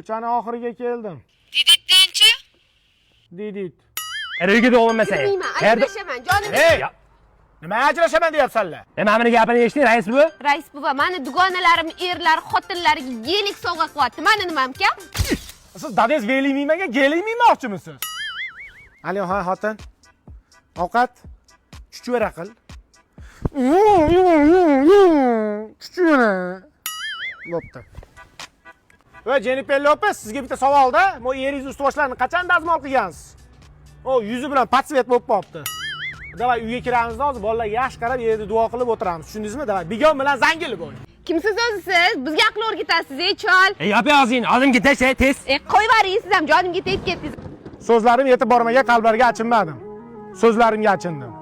Ko'chani oxiriga keldim. Diditdenchi? Didit. Erga bo'lmasa. Bilmayman, ajrashaman, jonim. Ey! Nima ajrashaman deyapsanlar? Mana buni gapini eshiting, rais buva. Rais buva, mani dugonalarim erlari, xotinlariga gelik sovg'a qilyapti. Mani nimam kam? Siz dadangiz velik minmagan, gelik minmoqchimisiz? Alo, ha, xotin. Ovqat chuchvara qil. Chuchvara. Bo'pti. Va Jennifer Lopez, sizga bitta savolda, bu eringiz ust boshlarini qachon dazmol qilgansiz? O, yuzi bilan patsvet bo'lib qolibdi. Davay uyga kiramiz hozir, bolalarga yaxshi qarab yerda duo qilib o'tiramiz. Tushundingizmi? Davay, bigon bilan zangili bo'y. Kimsiz o'zi siz? Bizga aql o'rgatasiz, ey chol. Ey, yop og'zingni, og'zimga tasha, tez. E, qo'yvoring siz ham, jonimga tegib ketdingiz. So'zlarim yetib bormagan qalblarga achinmadim. So'zlarimga achindim.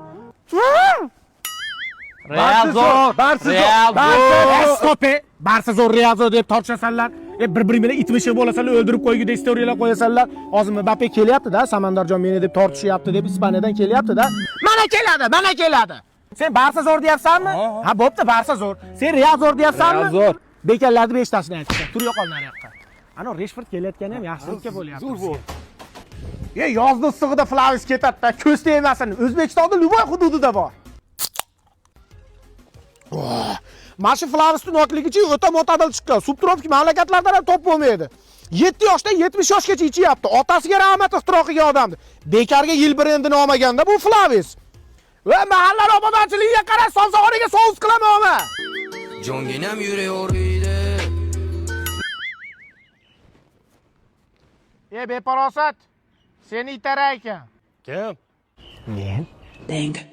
Real zo'r, Barsa zo'r, Real Barsa zo'r. Stop. Barsa zo'r, Real zo'r deb tortishasanlar. Bir-biring bilan it mishiq bo'lasanlar, o'ldirib qo'ygudek storiyalar qo'yasanlar. Hozir Mbappe kelyapti-da, Samandarjon meni deb tortishyapti deb Ispaniyadan kelyapti-da. Mana keladi, mana keladi. Sen Barsa zo'r deyapsanmi? Ha, bo'pti, Barsa zo'r. Sen Real zo'r deyapsanmi? Real zo'r. Bekallarni beshtasini aytdi. Tur yo'qol nariyoqqa. Ana Rashford kelayotgani ham yaxshilikka bo'lyapti. Zo'r bo'l. E, yozni issig'ida Flavis ketadi-da, ko'z tegmasin. O'zbekistonda любой hududida bor. Mana shu Flavisning nokligichi o'ta mo'tadil chiqqan. Subtropik mamlakatlardan ham top bo'lmaydi. 7 yoshdan 70 yoshgacha ichyapti. Otasiga rahmat ixtiro qilgan odamdi. Bekarga yil brendini olmaganda bu Flavis. Va mahalla obodonchiligiga qara, somsaxonaga sous qilaman oma. Jonginam yuraveriydi. E, beparosat. Seni itara ekan. Kim? Men. Dang.